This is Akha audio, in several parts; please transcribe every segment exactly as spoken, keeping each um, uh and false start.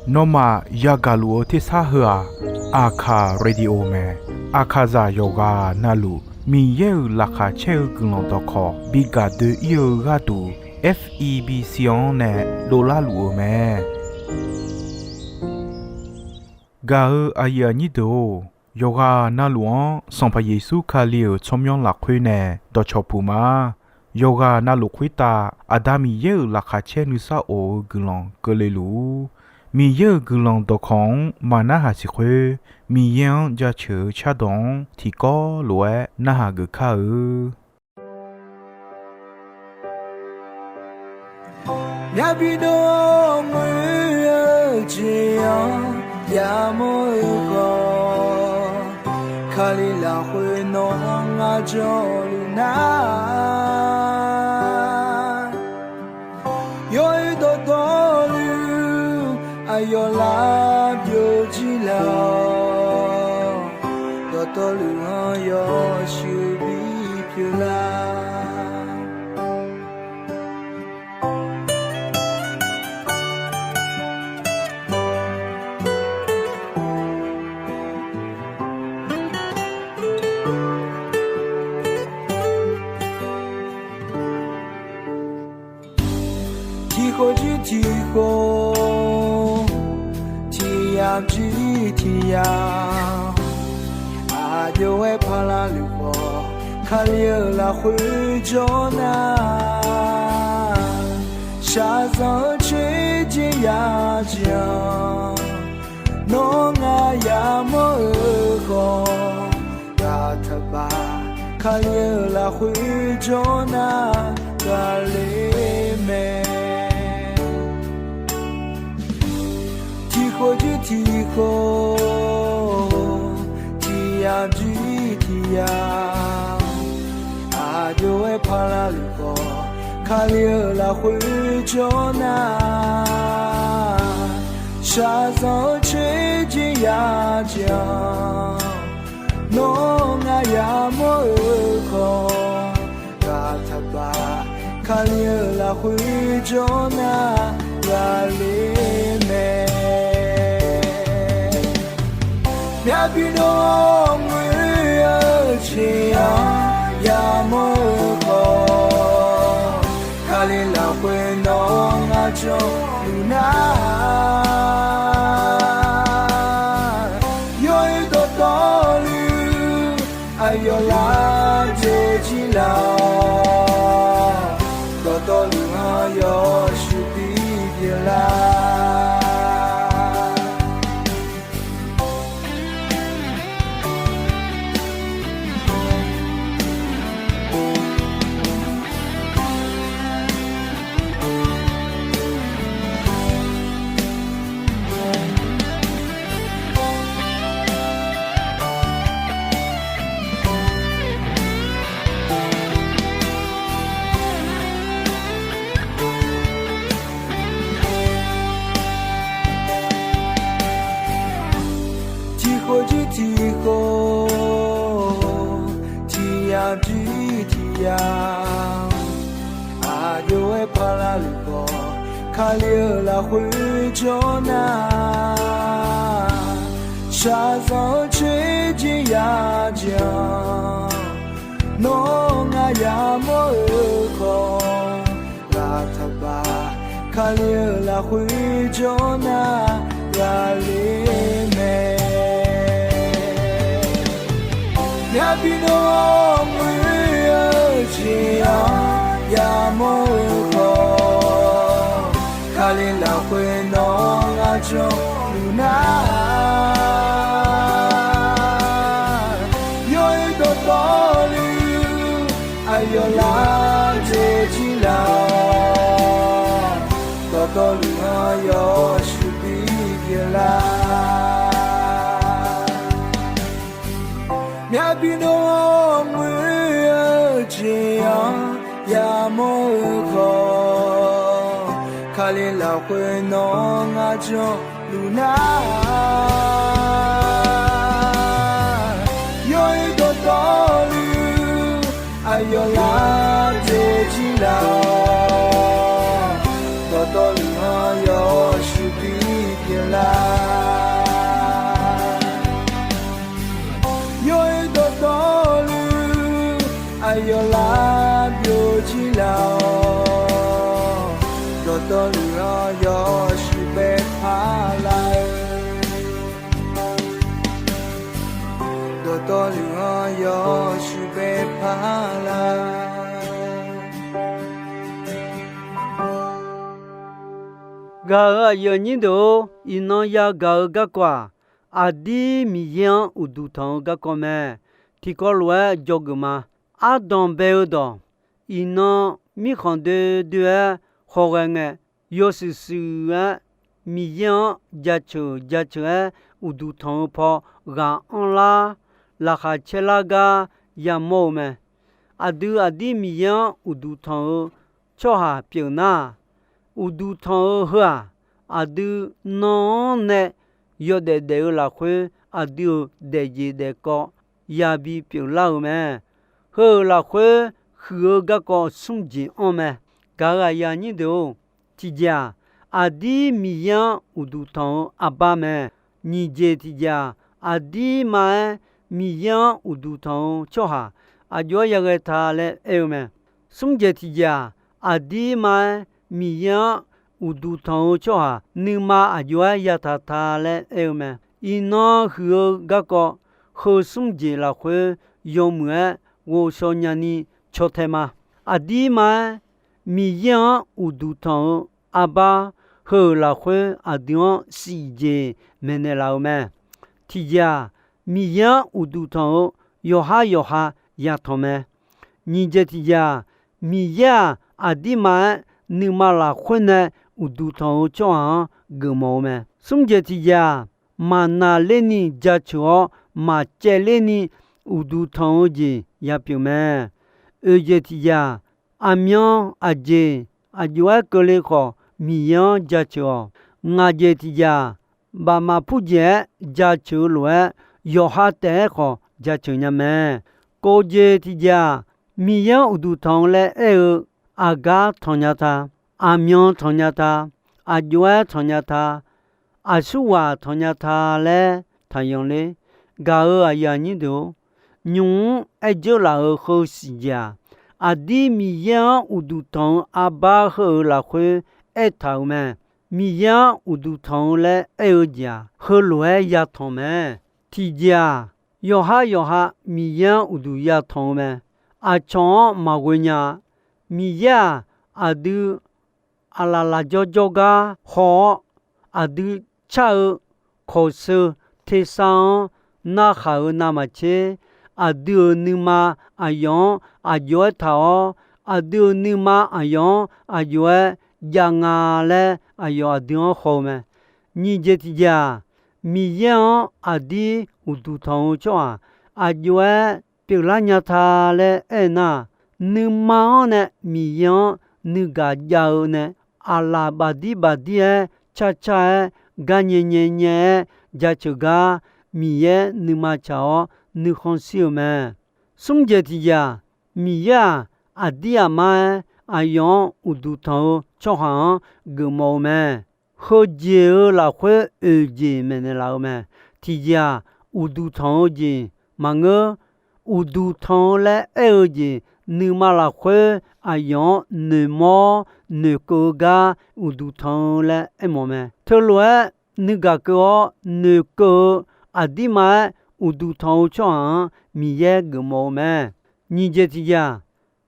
Nawmaf yagaq luf-eu tersar heu-aq, Aqkaq Radio mae. Aqkaqzaq yawqghaq navluf Miqyaer-euq laqkhaq caer-eu guiqlanq dawqkawq bi gaq doe-ir-eu gharduq, F E B C-anr nae dovlar luf-eu mae. Gaq-eu aqyuif aqnyir deuq-or, yawqghaq navluf-anr Sanqpaq Yeqsur Kali-euq tsawrmyanr lafkhoer nae dawqcawq puq ma. Yawqghaq navluf khoertav Aqda Miqyaer-euq laqkhaq caer nuisar of-eu guiqlanq keuvle luf-ur. Miqyaer-euq guiqlanq dawqkawq-anr maqnarhaq siq khoer, Miqyaer-anr jaceuq-eu cardawq-anr tiqkawv lof-aer narhaq geuf kar-eu. Myavbi dov-awr ngoer-eu jeq-anr yamawr-eu khawf, Kali lafkhoer nawq-anr ngar janluf nar, yawr-eu dawqtawvluf aqyawf lar byovjir laf-awq. Dawqtawvluf-anr yawshuif bipyeuf lar. Tiqkhof jir tiqkhof, tiqyamq jir tiqyamq, aqjox-aer paqlaq luf khawf, Kali-euq lafkhoer jawr nar, shaqzanq-eu coer jeq yajeq-anr, nawr ngar yamawr-eu khawf, ghaq taqbaf, Kali-euq lafkhoer jawr nar, ghaqler mae. Tiqkhof jir tiqkhof, tiqyamq jir tiqyamq, aqjox-aer paqlaq luf khawf, Kali-euq lafkhoer jawr nar, shaqzanq-eu coer jeq yajeq-anr, nawr ngar yamawr-eu khawf, ghaq taqbaf, Kali-euq lafkhoer jawr nar, ghaqler mae. Myavbi dov-awr ngoer-eu jeq-anr yamawr-eu khawf, Kali lafkhoer nawq-anr ngar janluf nar, yawr-eu dawqtawvluf aqyawf lar byovjir laf-awq. Dawqtawvluf-anr yawshuif bipyeuf lar. Tiqkhof jir tiqkhof, tiqyamq jir tiqyamq, aqjox-aer paqlaq luf khawf, Kali-euq lafkhoer jawr nar, shaqzanq-eu coer jeq yajeq-anr, nawr ngar yamawr-eu khawf, ghaq taqbaf, Kali-euq lafkhoer jawr nar, ghaqler mae. Myavbi dov-awr ngoer-eu jeq-anr yamawr-eu khawf, Kali lafkhoer nawq-anr ngar janluf nar, yawr-eu dawqtawvluf aqyawf lar byovjir laf-awq. Dawqtawvluf-anr yawshuif bipyeuf lar. Myavbi dov-awr ngoer-eu jeq-anr yamawr-eu khawf, Kali lafkhoer nawq-anr ngar janluf nar, yawr-eu dawqtawvluf aqyawf lar byovjir laf-awq. Dawqtawvluf-anr Dawqtawvluf-anr yawshuif bae parlar-eu. Dawqtawvluf-anr yawshuif bae parlar. Gaq-euq aqyuif aqnyir deuq-or, iqnan yagaq-eu garkawv-aq, aqdir Miqyaer-anr uqduq tanq-eu garkawv mae. Tiqkawv lof-aer dzawgeuf ma. Ardanq bae-eu dawq, iqnan mirkhanq doe doe-aer hawghae ngae, yawshuif shuif-aer Miqyaer-anr jaceuq jaceuq-aer uqduq tanq-eu paw ghaq anrlar, laqkhaq caerlar gar yamawr-eu mae. Aqdui aqdir Miqyaer-anr uqduq tanq-eu tsawrhaq pyeuf nar, uqduq tanq-eu heu-aq, aqdui nan-anr nae yawdaef daef-eu lafkhoer aqdui-euq daefjeq daefkawv yabi pyeuflar-euq mae. Heu-euq lafkhoer huiq-eu garkawv smr jeq anr mae. Gaq-euq aqyuif aqnyir deuq-or, tiqjeq-aq, aqdir Miqyaer-anr uqduq tanq-eu arbar mae. Nyiq jeq tiqjeq-aq, aqdirma-aer Miqyaer-anr uqduq tanq-eu tsawrhaq aqjox-aer yaghae ta laer aer-eu mae. Smr jeq tiqjeq-aq, aqdirma-aer Miqyaer-anr uqduq tanq-eu tsawrhaq nuima aqjox-aer yataq ta laer aer-eu mae. Iqnan huiq-eu garkawv heu smr jeq lafkhoer yawmuiq-aer ghovshaw nyani caw tae ma. Aqdirma-aer Miqyaer-anr uqduq tanq-eu arbar heu-euq lafkhoer aqdui-anr shif jeq maeqnaeq laf-euq mae. Tiqjeq-aq, Miqyaer-anr uqduq tanq-eu yawqhar yawqha yatanq mae. Nyiq jeq tiqjeq-aq, Miqyaer-aq, aqdirma-aer nuima lafkhoer nae uqduq tanq-eu tsawrhaq-anr geufmawf-eu mae. Smr jeq tiqjeq-aq, maqnaqlerni jaceuq-awr maqcaevlerni uqduq tanq-eu jeq yapyeuf mae. Oeq jeq tiqjeq-aq, aqmyan aqjeq aqjox-aer keuvle khawf Miqyaer-anr jaceuq-awq. Ngaq jeq tiqjeq-aq, bafmaf purjeq-aer jaceuq-eu lof-aer yawqha taef-aer khawf jaceuq nya mae. Kov jeq tiqjeq-aq, Miqyaer-anr uqduq tanq-eu laer aer-eu aqgar tanqnya ta, aqmyan tanqnya ta, aqjox-aer tanqnya ta, aqsurghaq tanqnya ta laer taqyanq ler. Gaq-euq aqyuif aqnyir deuq-or, nymq-mr aer dzeurlaf-euq heu siqjeq-aq, aqdir Miqyaer-anr uqduq tanq-eu arbar heu-euq lafkhoer aertaq-euq mae. Miqyaer-anr uqduq tanq-eu laer aer-eu jeq-aq, heulof-aer yatanq mae. Tiqjeq-aq, yawqhar yawqha Miqyaer-anr uqduq yatanq-eu mae. Aqcawq-anr maqghoe nya-a. Miqyaer-aq, aqdui aqlaf lafjawr jawrgar haw-awr, aqdui car-eu kawqsheu tersar-anr narhaq-euq navmaqtser, aqdui-euq nuima aqyawf-anr aqjox-aer taq-awr, aqdui-euq nuima aqyawf-anr aqjox-aer jav nga laer aqyawf aqdui-anr haw-eu mae. Nyiq jeq tiqjeq-aq, Miqyaer-anr aqdir uqduq tanq-eu tsawrhaq aqjox-aer pyeuflar nya ta laer aernar, nuima-anr nae Miqyaer-anr nuigaq jav-eu nae, aqlaf bafdir bafdir-aer carcar-aer gar nyae nyae nyae-aer jaceuq gar Miqyaer nuima tsaq-awr nuikhanr shir-eu mae. Smr jeq tiqjeq-aq, Miqyaer-aq, aqdir aqmar-aer aqyawf-anr uqduq tanq-eu tsawrhaq-anr geufmawf-eu mae. Heujeq-eu lafkhoer oeq jeq maeqnaeq laf-eu mae. Tiqjeq-aq, uqduq tanq-eu jeq maqngeur. Uqduq tanq-eu laer aer-eu jeq, nuima lafkhoer aqyawf-anr noeqmawr-awr noeqkeuv-eu gar uqduq tanq-eu laer aermawf mae. Teulof-aer nuigaq keuv-awr noeqkeuv-eu aqdirma-aer uqduq tanq-eu tsawrhaq-anr Miqyaer geufmawf-eu mae. Nyiq jeq tiqjeq-aq,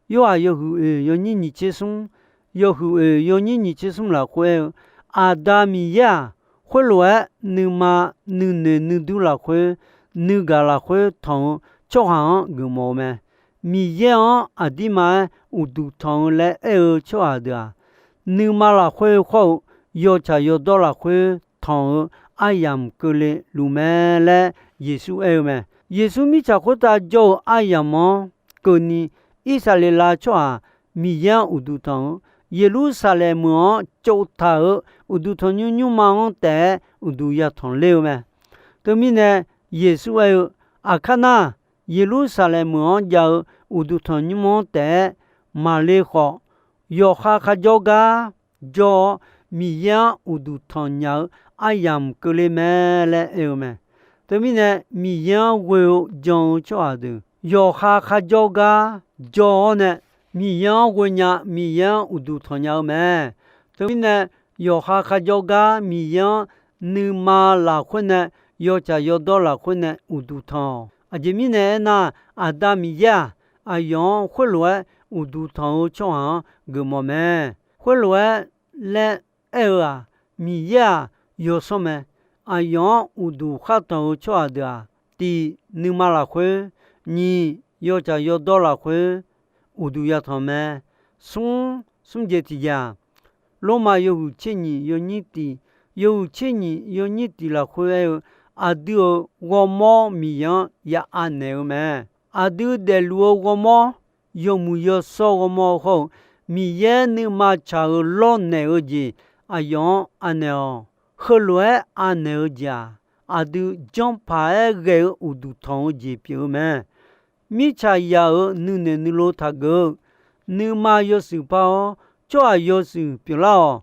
Yorhaq yawhuiq oeq yawnyir nyiq tser smr, yawhuiq oeq yawnyir nyiq tser smr lafkhoer aer-eu, Aqda Miqyaer-aq, khoerlof-aer nuima nuinoeq nuidur lafkhoer, nuigaq lafkhoer tanq-eu tsawrhaq-anr geufmawf-eu mae. Miqyaer-anr aqdirma-aer uqduq tanq-eu laer aer-eu tsawrhaq deuq-aq, nuima lafkhoer khawr-eu yawtsaq yawdawr lafkhoer tanq-eu aryamq keuvle luf mae laer Yeqsur aer-eu mae. Yeqsur mirtsaq khoertav jawr-eu aryamq-anr keuvni, Irsaqleqlav tsawrhaq Miqyaer-anr uqduq tanq-eu, Yeqlursaqlaeq meuq-anr tsovtaq-euq uqduq tanqnymr nymrma-anr taef-aer uqduq yatanq ler-eu mae. Teumirnae Yeqsur aer-eu, Aqkar nar, Yeqlursaqlaeq meuq-anr jav-eu uqduq tanqnymr-anr taef-aer maqle khawf, yawqha kharjawr gar jawr-awr, Miqyaer-anr uqduq tanqnya-eu aryamq keuvle mae laer aer-eu mae. Teumirnae Miqyaer-anr ghoe-eu jan-eu tsawrhaq deuq yawqha kharjawr gar jawr-awr nae, Miqyaer-anr ghoenya, Miqyaer-anr uqduq tanqnya-eu mae. Teumirnae, yawqha kharjawr gar Miqyaer-anr nuima lafkhoer nae, yawtsaq yawdawr lafkhoer nae uqduq tanq-awq. Aqjeq mirnae aernar, Aqda Miqyaer-aq, aqyawf-anr khoerlof-aer uqduq tanq-eu tsawrhaq-anr geufmawf mae. Khoerlof-aer laer aer-eu-aq, Miqyaer-aq, yawsanr mae. Aqyawf-anr uqduq khartanq-eu tsawrhaq deuq-aq, tiq, nuima lafkhoer, nyiq, yawtsaq yawdawr lafkhoer uqduq yatanq mae. Smr, smr jeq tiqjeq-aq, Lormav yawhuiq tser nyiq yawnyir tiq, yawhuiq tser nyiq yawnyir tiq lafkhoer aer-eu, aqdui-euq ghawrmawr Miqyaer-anr ya anaeq-eu mae. Aqdui daefluf-eu ghawrmawr, yawmuiq yawshawr ghawrmawr hawr-eu, Miqyaer nuima tsaq-euq lawrnaeq-eu jeq aqyawf-anr anaeq-awq. Heulof-aer anaeq-eu jeq-aq, aqdui janrpaq-aer ghae-eu uqduq tanq-eu jeq pyeuf-eu mae. Mirtsaq yaq-euq nuinoeq nuilov taqgeuf-eu, nuima yawshuif par-awr, tsawrhaq yawshuif pyeuflar-awq.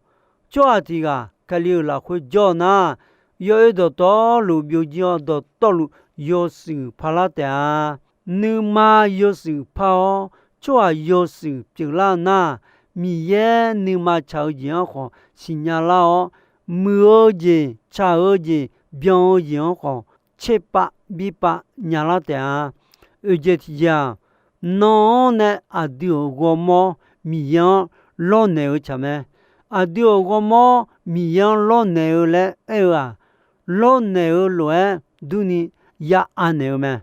Tsawrhaq tiq ghaq Kali-euq lafkhoer jawr-eu nar, yawoer dawqtawvluf byovjir-awr, dawqtawvluf yawshuif parlar taef-a. Nuima yawshuif par-awr, tsawrhaq yawshuif pyeuflar nar, Miqyaer nuima tsaq-eu jeq-anr khawf siqnya lar-awr, muiq-eu jeq, tsaq-eu jeq, byan-eu jeq-anr khawf tserpav birpav nyalar taef-a. Oeqjeq tiqjeq-aq, nan-anr nae aqdui-euq ghawrmawr Miqyaer-anr lawrnaeq-eu tsaq mae. Aqdui-euq ghawrmawr Miqyaer-anr lawrnaeq-eu laer aer-eu-aq, lawrnaeq-eu lof-aer durni ya anaeq-eu mae.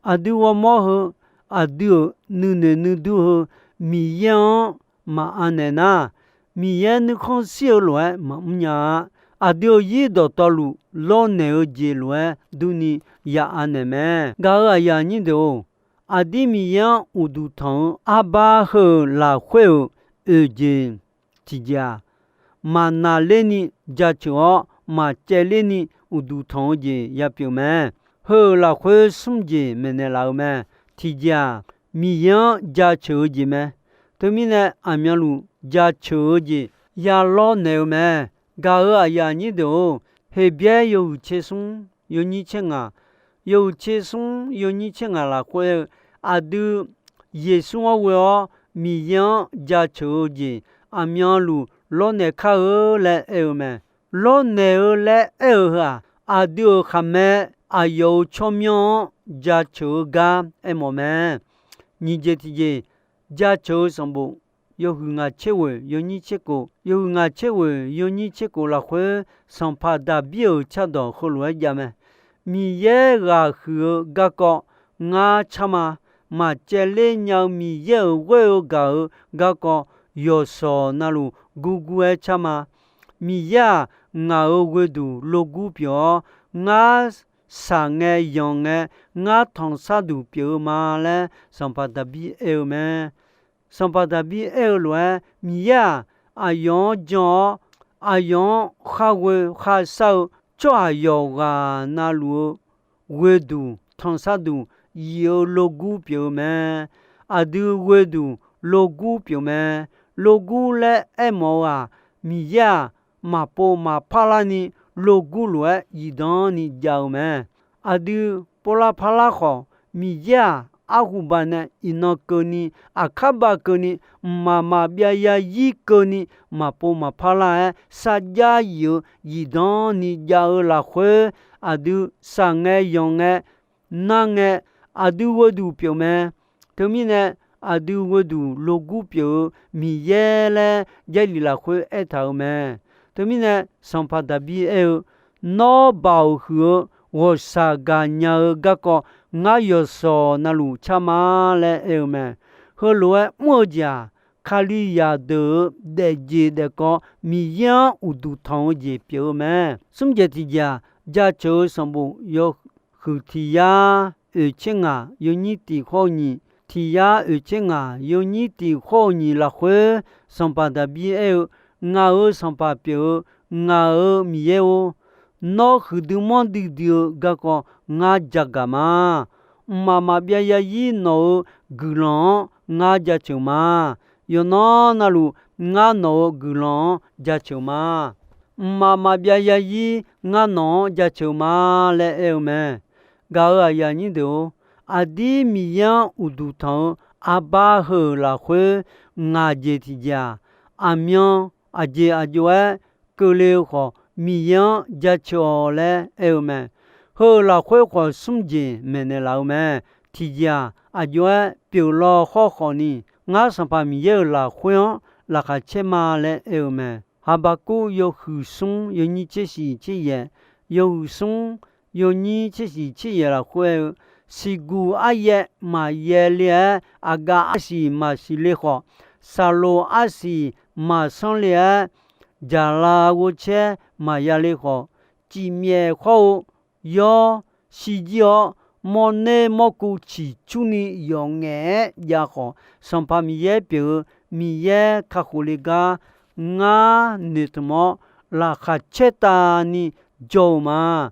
Aqdui ghawrmawr heu, aqdui-euq nuinoeq nuidur heu Miqyaer-anr maq anaeq nar, Miqyaer nuikhanr shir-eu lof-aer maqmr nya-a. Aqdui-euq zir dawqtawvluf lawrnaeq-eu jeq lof-aer durni ya anaeq mae. Gaq-euq aqyuif aqnyir deuq-or, aqdir Miqyaer-anr uqduq tanq-eu arbar heu-euq lafkhoer-euq oeqjeq tiqjeq-aq, maqnaqlerni jaceuq-awr maqcaevlerni uqduq tanq-eu jeq yapyeuf mae. Heu-euq lafkhoer smr jeq maeqnaeq laf-eu mae. Tiqjeq-aq, Miqyaer-anr jaceuq-eu jeq mae. Teumirnae aqmyanluf jaceuq-eu jeq ya lawrnaeq-eu mae. Gaq-euq aqyuif aqnyir deuq-or, Heqbyaer yawhuiq tser smr yawnyir tser ngaq, yawhuiq tser smr yawnyir tser ngaq lafkhoer aer-eu, aqdui Yeqsur-anr ghoe-awr Miqyaer-anr jaceuq-eu jeq aqmyanluf lawrnaeq kar-eu laer aer-eu mae. Lawrnaeq-eu laer aer-eu heu-aq, aqdui-euq khaqmae aqyawf-euq tsawrmyanr-anr jaceuq-eu gar aermawf mae. Nyiq jeq tiqjeq, jaceuq-eu sanqbof yawhuiq ngaq tser ghoeq yawnyir tser kof, yawhuiq ngaq tser ghoeq yawnyir tser kof lafkhoer, sanqpaq Daqbir-euq cardawq heulof-aer jav mae. Miqyaer ghaq huiq-eu garkawv ngar car ma. Maqcaevler nya-eu Miqyaer-euq ghoer-eu gaq-eu garkawv yawqshawq navluf gurgur-aer car ma. Miqyaer-aq, ngaq-euq ghoeduq logur pyeuf-awr, ngar shaq ngae yanq ngae, ngar tanqsar duq pyeuf-eu ma laer sanqpaq Daqbir aer-eu mae. Sanqpaq Daqbir aer-eu lof-aer, Miqyaer-aq, aqyawf-anr jan-awr, aqyawf-anr khar ghoe khar shar-eu tsawrhaq yawqghaq navluf-eu ghoeduq tanqsar duq yif-eu logur pyeuf-eu mae. Aqdui ghoeduq logur pyeuf mae. Logur laer aermawf-eu-aq, Miqyaer-aq, maqpov maqpar larni logur lof-aer zifdan ni jav-eu mae. Aqdui povlar parlar khawf, Miqyaer-aq, arhuba nae iqnan keuvni, aqkar ba keuvni, mqmaq maqbyav yarzir keuvni, maqpov maqpar lar-aer sarjax yif-eu zifdan ni jav-eu lafkhoer, aqdui shaq ngae yanq ngae, nar ngae, aqdui ghoeduq pyeuf mae. Teumirnae, aqdui ghoeduq logur pyeuf-eu Miqyaer laer Jarlif lafkhoer aertaq-euq mae. Teumirnae, sanqpaq Daqbir aer-eu, Nawr baoq huiq-eu ghawqshaq gaqnya-eu garkawv ngar yawqshawq navluf car ma laer aer-eu mae. Heulof-aer mr-eu jeq-aq, Kalizaq deuq-euq daefjeq daefkawv Miqyaer-anr uqduq tanq-eu jeq pyeuf-eu mae. Smr jeq tiqjeq-aq, jaceuq-eu sanqbof yawhuiq tiq yar oeq tser ngaq yawnyir tiq khawr-eu nyiq, tiq yar oeq tser ngaq yawnyir tiq khawr-eu nyiq lafkhoer, sanqpaq Daqbir aer-eu, Ngaq-euq sanqpaq pyeuf-eu ngaq-euq Miqyaer-or, nawr huiqdui manrdui dui-eu garkawv ngar jagaq ma. Mqmaq maqbyav yarzir nawq-euq guiqlanq-anr ngar jaceuq ma. Yawqnan navluf, ngar nawq-euq guiqlanq-anr jaceuq ma. Mqmaq maqbyav yarzir ngar nawq-anr jaceuq ma laer aer-eu mae. Gaq-euq aqyuif aqnyir deuq-or, aqdir Miqyaer-anr uqduq tanq-eu arbar heu-euq lafkhoer ngaq jeq tiqjeq-aq, aqmyan aqjeq aqjox-aer keuvle-eu khawf, Miqyaer-anr jaceuq-awq laer aer-eu mae. Heu-euq lafkhoer khawf smr jeq maeqnaeq laf-eu mae. Tiqjeq-aq, aqjox-aer pyeuflar hawrkhawf ni, ngar Sanqpaq Miqyaer-euq lafkhoer-anr laqkhaq caer ma laer aer-eu mae. Haqbaqkuv yawhuiq smr yawnyir tser shiq tser yaeq, yawhuiq smr yawnyir tser shiq tser yaeq lafkhoer aer-eu, siqguq aryaev maqyaev le-aer, aqgaf arsiq maqsiq le khawf, saqloq arsiq maqsanr le-aer, jaqlav ghovcaer maqya le khawf, cifmyaef khawr-eu yawr shirjir-awr, mawrner mawrkuv ciqcurni yawf ngaef-aer jav khawf, Sanqpaq Miqyaer pyeuf-eu Miqyaer kakhof le gar ngar noeqtmq-awr, laqkhaq caer tavni jawr-eu ma.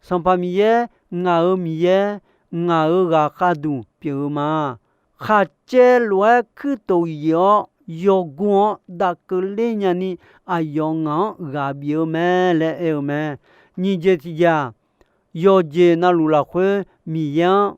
Sanqpaq Miqyaer, ngaq-euq Miqyaer, ngaq-euq ghaqkhav duq pyeuf-eu ma. Khaqcaev lof-aer kuirtof yaef-awr, yawgur-anr dav keuvler nyani, aqyawf ngaq-anr ghaq bif-eu mae laer aer-eu mae. Nyiq jeq tiqjeq-aq, yawqjeq navluf lafkhoer Miqyaer-anr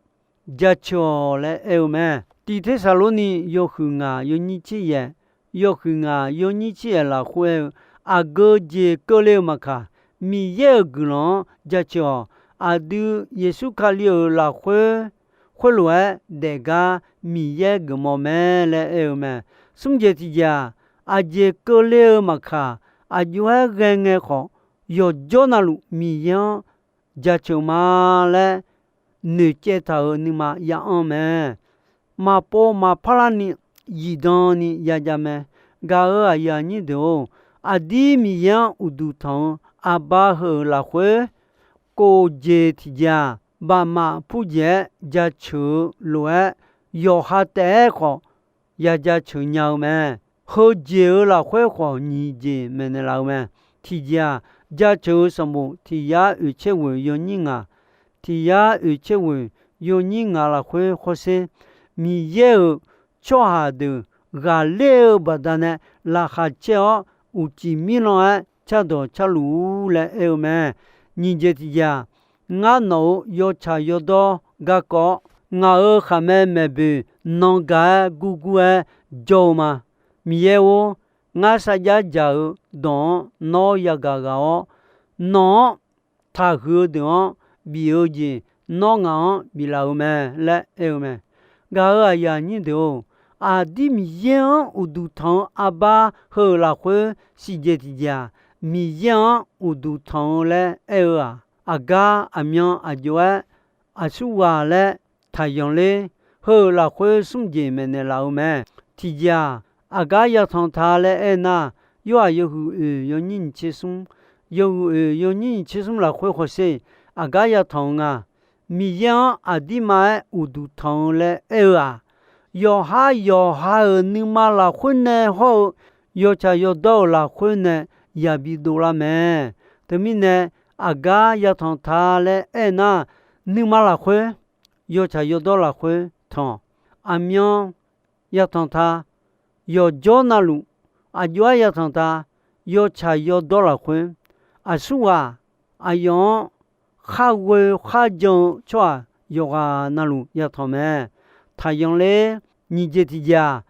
jaceuq-awq laer aer-eu mae. Tiq Tersaqlorni yawhuiq ngaq yawnyir tser yaeq, yawhuiq ngaq yawnyir tser yaeq lafkhoer aer-eu, aqgeu jeq keuvle-eu maqkaq, Miqyaer-euq guiqlanq-anr jaceuq-awq. Aqdui Yeqsur Kali-euq lafkhoer khoerlof-aer daefgar Miqyaer geufmawf mae laer aer-eu mae. Smr jeq tiqjeq-aq, aqjeq keuvle-eu maqkaq, aqjox-aer ghae ngae khawf, yawqjawr navluf Miqyaer-anr jaceuq ma laer noeqcaev taq-euq nuima ya anr mae. Maqpov maqpar larni zifdan ni yajav mae. Gaq-euq aqyuif aqnyir deuq-or, aqdir Miqyaer-anr uqduq tanq-eu aqbar heu-euq lafkhoer, kof jeq tiqjeq-aq, bafmaf purjeq-aer jaceuq-eu lof-aer, yawqha taef-aer khawf ya jaceuq nya-eu mae. Heujeq-euq lafkhoer khawf nyiq jeq maeqnaeq laf-eu mae. Tiqjeq-aq, jaceuq-eu sanqbof tiq yar oeq caer ghoeq yawnyir ngaq, tiq yar oeq caer ghoeq yawnyir ngaq lafkhoer hawsher, Miqyaer-euq tsawrhaq deuq ghaqler-eu baqdanae laqkhaq caer-awr, uqcif mirlan-aer cardawq carluf-ur laer aer-eu mae. Nyiq jeq tiqjeq-aq, ngar nawq-euq yawtsaq yawdawr garkawv-awr, ngaq-euq khaqmae maeqboeq nan gaq-aer gurgur-aer jawr-eu ma. Miqyaer-or, ngar sarjax dzaq-eu dawq-anr nawr yagaq ghaq-awr, nawq-anr taqhuiq-eu deuq-anr bif-eu jeq nawr ngaq-anr biflaf-eu mae laer aer-eu mae. Gaq-euq aqyuif aqnyir deuq-or, aqdir Miqyaer-anr uqduq tanq-eu arbar heu-euq lafkhoer siqjeq tiqjeq-aq, Miqyaer-anr uqduq tanq-eu laer aer-eu-aq, aqgar aqmyan aqjox-aer aqsurghaq laer taqyanq ler. Heu-euq lafkhoer smr jeq maeqnaeq laf-eu mae. Tiqjeq-aq, aqgar yatanq ta laer aernar, Yorhaq yawhuiq oeq yawnyir nyiq tser smr, yawhuiq oeq yawnyir nyiq tser smr lafkhoer hawsher, aqgar yatanq-eu nga. Miqyaer-anr aqdirma-aer uqduq tanq-eu laer aer-eu-aq, yawqha yawqha-euq nuima lafkhoer nae hawr-eu yawtsaq yawdawr-euq lafkhoer nae yabi dovlar mae. Teumirnae, aqgar yatanq ta laer aernar, nuima lafkhoer, yawtsaq yawdawr lafkhoer tanq, aqmyan yatanq ta, yawqjawr navluf aqjox-aer yatanq ta, yawtsaq yawdawr lafkhoer, aqsurghaq aqyawf-anr kharghoe kharjan-eu tsawrhaq yawqghaq navluf yatanq mae. Taqyanq ler. Nyiq jeq tiqjeq-aq,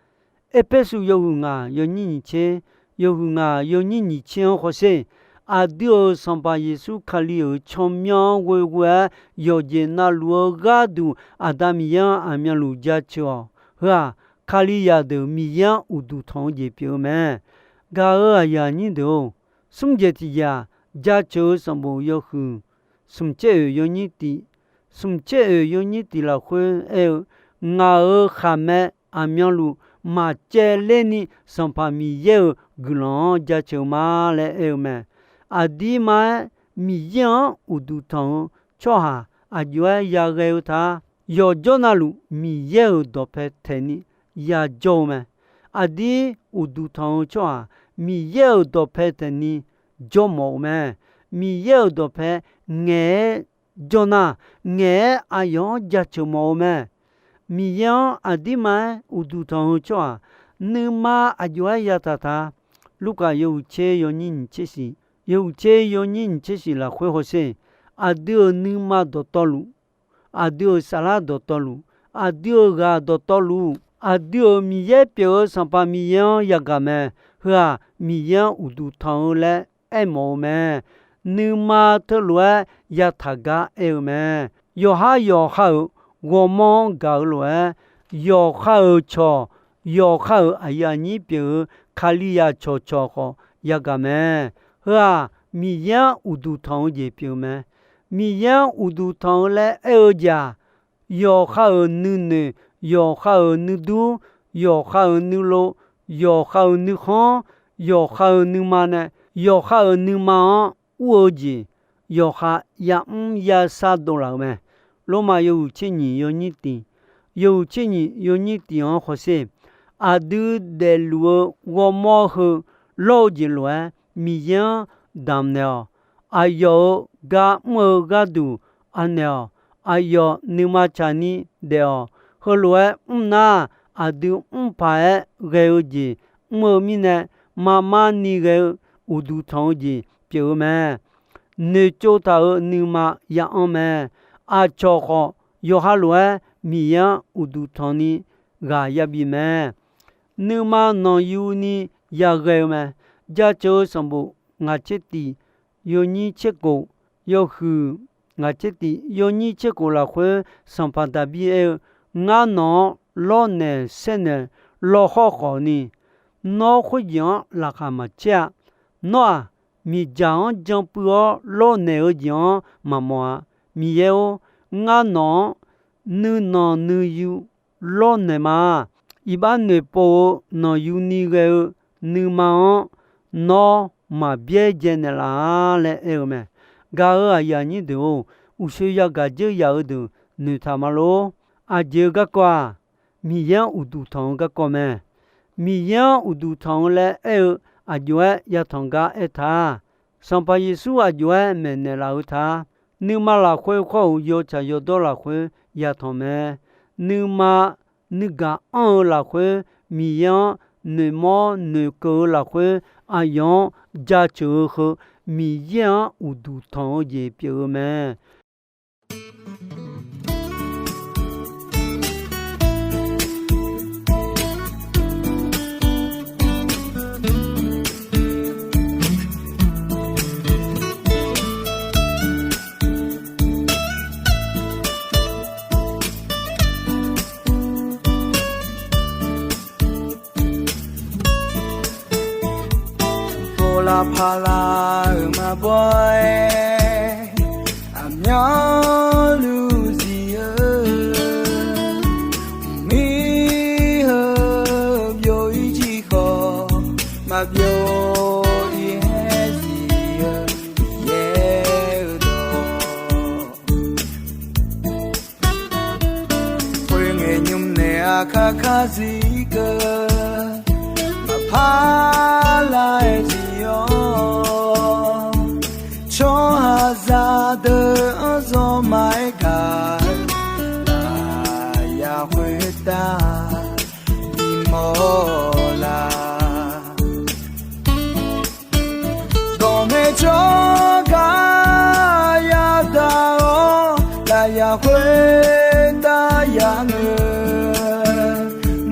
Erpersu yawhuiq ngaq yawnyir nyiq tser, yawhuiq ngaq yawnyir nyiq tser-anr hawsher, aqdui-euq Sanqpaq Yeqsur Kali-euq tsawrmyanr-anr ghoeghoe-aer yawqjeq navluf-eu gharduq Aqda Miqyaer-anr aqmyanluf jaceuq-awq. Heu-aq, Kalizaq deuq Miqyaer-anr uqduq tanq-eu jeq pyeuf-eu mae. Gaq-euq aqyuif aqnyir deuq-or, smr jeq tiqjeq-aq, jaceuq-eu sanqbof yawhuiq smq tser oeq yawnyir tiq, smq tser oeq yawnyir tiq lafkhoer aer-eu, ngaq-euq khaqmae aqmyanluf maqcaevler ni Sanqpaq Miqyaer-euq guiqlanq-anr jaceuq ma laer aer-eu mae. Aqdirma-aer Miqyaer-anr uqduq tanq-eu tsawrhaq aqjox-aer yaghae-eu ta. Yawqjawr navluf Miqyaer-euq dawqpae taeqni yajawr-eu mae. Aqdir uqduq tanq-eu tsawrhaq Miqyaer-euq dawqpae taeqni jawrmawf-eu mae. Miqyaer-euq dawqpae ngaeq-aer jawr nar, ngaeq-aer aqyawf-anr jaceuq mawf-eu mae. Miqyaer-anr aqdirma-aer uqduq tanq-eu tsawrhaq nuima aqjox-aer yataq ta. Lurkaf yawhuiq tser yawnyir nyiq tser shif, yawhuiq tser yawnyir nyiq tser shif lafkhoer hawsher, aqdui-euq nuima dawqtawvluf, aqdui-euq saflar dawqtawvluf, aqdui-euq ghaq dawqtawvluf, aqdui-euq Miqyaer pyeuf-eu Sanqpaq Miqyaer-anr yagaq mae. Heu-aq, Miqyaer-anr uqduq tanq-eu laer aermawf-eu mae. Nuima teulof-aer yataq gar aer-eu mae. Yawqhar yawqha-euq ghawrmawr-anr gaq-eu lof-aer, yawqha-euq cawq, yawqha-euq aqyuif aqnyir pyeuf-eu Kalizaq cawqcawq khawf yagaq mae. Heu-aq, Miqyaer-anr uqduq tanq-eu jeq pyeuf-eu mae. Miqyaer-anr uqduq tanq-eu laer aer-eu jeq-aq, yawqha-euq nuinoeq, yawqha-euq nuidur, yawqha-euq nuilov, yawqha-euq nuikhanr, yawqha-euq nuima nae, yawqha-euq nuima-anr ur-eu jeq, yawqha yamr yashar dovlaf-euq mae. Lormav yawhuiq tser nyiq yawnyir tiq, yawhuiq tser nyiq yawnyir tiq-anr hawsher. Aqdui daefluf-eu ghawrmawr heu lawr-eu jeq lof-aer Miqyaer-anr damqnaeq-awq. Aqyawf-euq gar mr-eu gharduq anaeq-awq. Aqyawf nuima tsaqni daef-awq. Heulof-aer mr nar, aqdui mr paq-aer ghae-eu jeq mr-eu mirnae, marmar ni ghae-eu uqduq tanq-eu jeq pyeuf-eu mae. Noeqtsov taq-euq nuima ya-anr mae. Aqcawq khawf, yawqha lof-aer Miqyaer-anr uqduq tanq ni ghaq yabif mae. Nuima nanqyuni yaghae-eu mae. Jaceuq-eu sanqbof ngaq tser tiq yawnyir tser khof, yawhuiq ngaq tser tiq yawnyir tser khof lafkhoer, Sanqpaq Daqbir aer-eu, Ngar nawq-anr lawrnaeq saernaeq lawkhawr khawf ni, nawr khoerjeq-anr laqkhaq maqcaer-a. Nawr-aq, miqdzaq-anr janpuiv-awr lawrnaeq-eu jeq-anr maqmawf-a. Miqyaer-or, ngar nawq-anr nuinanq nuiyu lawrnaeq ma. Iqbax noeqpov-eu nanqyuni ghae-eu nuima-anr nawr maqbyaerdzae naeqlaf-a laer aer-eu mae. Gaq-euq aqyuif aqnyir deuq-or, uqshoe yagaq dzeur yaf-eu deuq noeqtaq ma lor. Aqjeq-eu garkawv-aq, Miqyaer-anr uqduq tanq-eu garkawv mae. Miqyaer-anr uqduq tanq-eu laer aer-eu aqjox-aer yatanq gar aertaq-a. Sanqpaq Yeqsur aqjox-aer maeqnaeq laf-eu ta. Nuima lafkhoer khawr-euq yawtsaq yawdawr lafkhoer yatanq mae. Nuima nuigaq anr-eu lafkhoer, Miqyaer-anr noeqmawr noeqkeuv-eu lafkhoer, aqyawf-anr jaceuq-eu heu Miqyaer-anr uqduq tanq-eu jeq pyeuf-eu mae. Pov lavpaq lar-euq maqbaw-aer, aqmyanluf zif-eu, mir-eu byov-ir jir khawf, maqbyov-ir haer zif-eu Miqyaer-eu dawq. Khoerngae nymr nae aqkar kar zir keuv, maqpar lar-aer zir-awr, tsawrhaqzaq deuq-anr zawr ma-aer gaq-eu, lafyaq khoertav bimawr la. Dawqmaeq tsawrgaq yadaq-awr, lafyaq khoertav yamr-eu,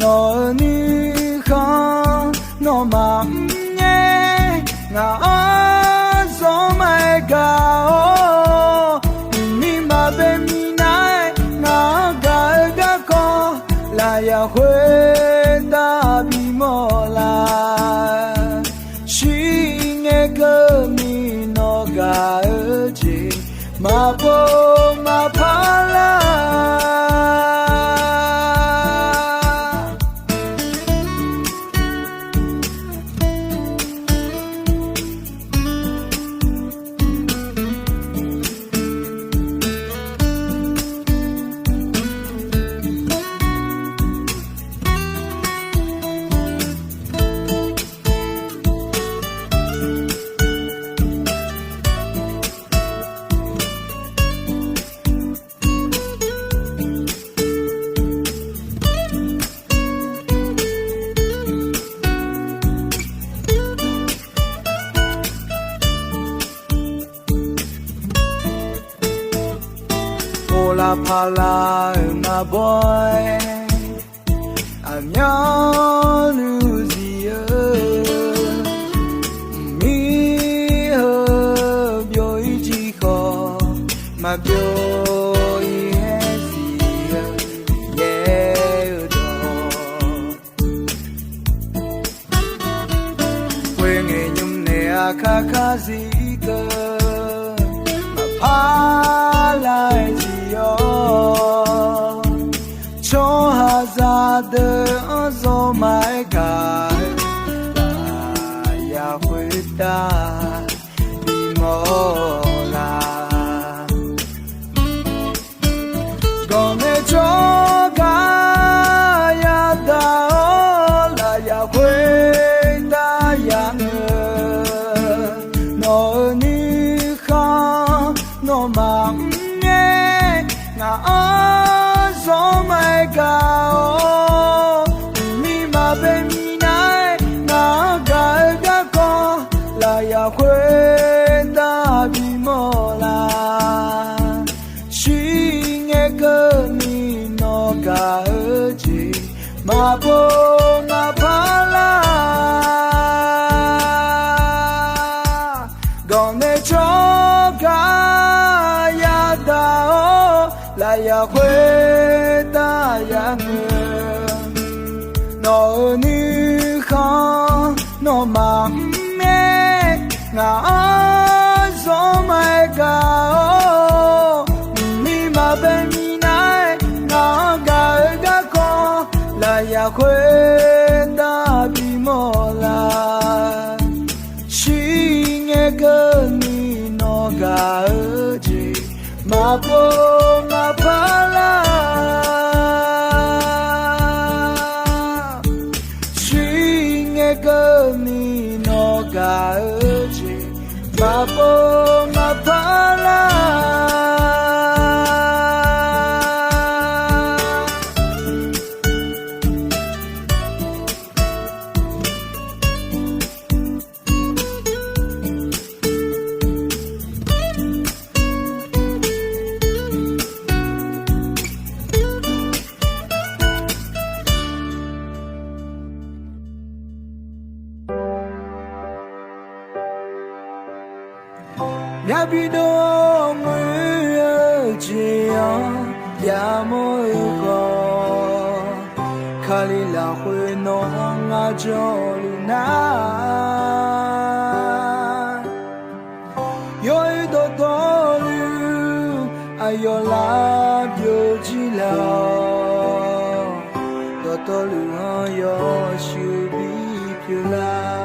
nawq-euq nuikhanr nawmaf mrngae, ngaq-anr zawr ma-aer gaq-awr, uqmir maqbae minav-aer ngaq-anr gaq-eu garkawv, lafyaq khoertav bimawr la. Shirngae keuvni nawq gaq-eu jeq maqpov maqpar lar. Pov lavpaq lar-euq maqbaw-aer, aqmyanluf zif-eu, Aqbyov-ir haer zif-eu yaer-eu dawq, khoerngae nymr nae aqkar kar zif-ir keuv, maqpar lar-aer zif-awr, tsawrhaqzaq deuq-anr zawmar-aer gaq-eu, aqyawf khoertav bimawr la. Ganqnaeq tsawrgaq yadaq-awr, lafyaq khoertav yamr-eu, nawq-euq nuikhanr nawmaf mr ngae, ngaq-anr zawmar-aer gaq-awr, mqmir maqbae minav-aer ngaq-anr gaq-eu garkawv, lafyaq khoertav bimawr la. Shir ngae keuvni nawq gaq-eu jeq maqpov maqpar lar. Ganqnaeq tsawrgaq yadaq-awr, lafyaq khoertav yamr-eu, nawq-euq nuikhanr nawmaf mr ngae, ngaq-anr zawmar-aer gaq-awr, mqmir maqbae minav-aer ngaq-anr gaq-eu garkawv, lafyaq khoertav bimawr la. Shir ngae keuvni nawq gaq-eu jeq maqpov maqpar lar. Shir ngae keuvni nawq gaq-eu jeq maqpov maqpar lar. Myavbi dov-awr muir-eu jeq-anr yamawr-eu khawf, Kali lafkhoer nawq-anr ngar jawrluf nar, yawr-eu dawqtawvluf aqyawf lar byovjir lar-awr, dawqtawvluf-anr yawshuif bipyeuf lar.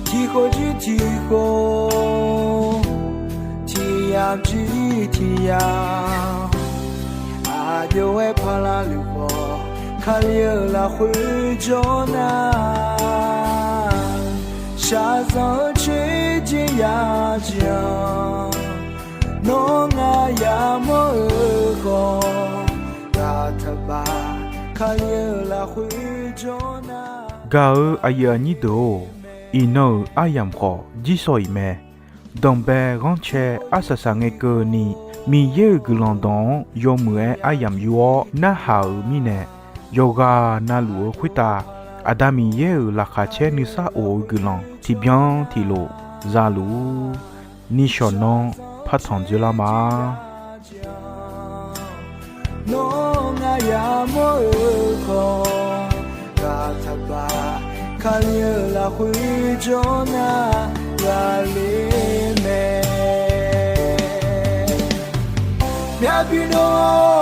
Tiqkhof jir tiqkhof, tiqyamq jir tiqyamq, aqjox-aer paqlaf luf khawf, Kali-euq lafkhoer jawr nar, shaqzanq-eu tser jeq yajeq-anr, nawr ngar yamawr-eu khawf, gaq taqbaf Kali-euq lafkhoer jawr nar. Gaq-eu aqyuif aqnyir deuq-or, iqnan-euq aryamq khawf jirsawq iq mae. Danqbae ghanrcae arsaq saq ngae keuvni, Miqyaer-euq guiqlanq dawq-anr yawmuiq-aer aryamq yur-awr narhaq-euq mirnae, yawqghaq navluf-eu khoertav Aqda Miqyaer-euq laqkhaq caer nuisar of-eu guiqlanq tiqbyan tiqlof za luf-ur. Nishawq nanr partanq dzoerlar ma. Nawr ngar yamawr-eu khawf, gaq taqbaf Kali-euq lafkhoer jawr nar, ghaqler mae. Myavbi dov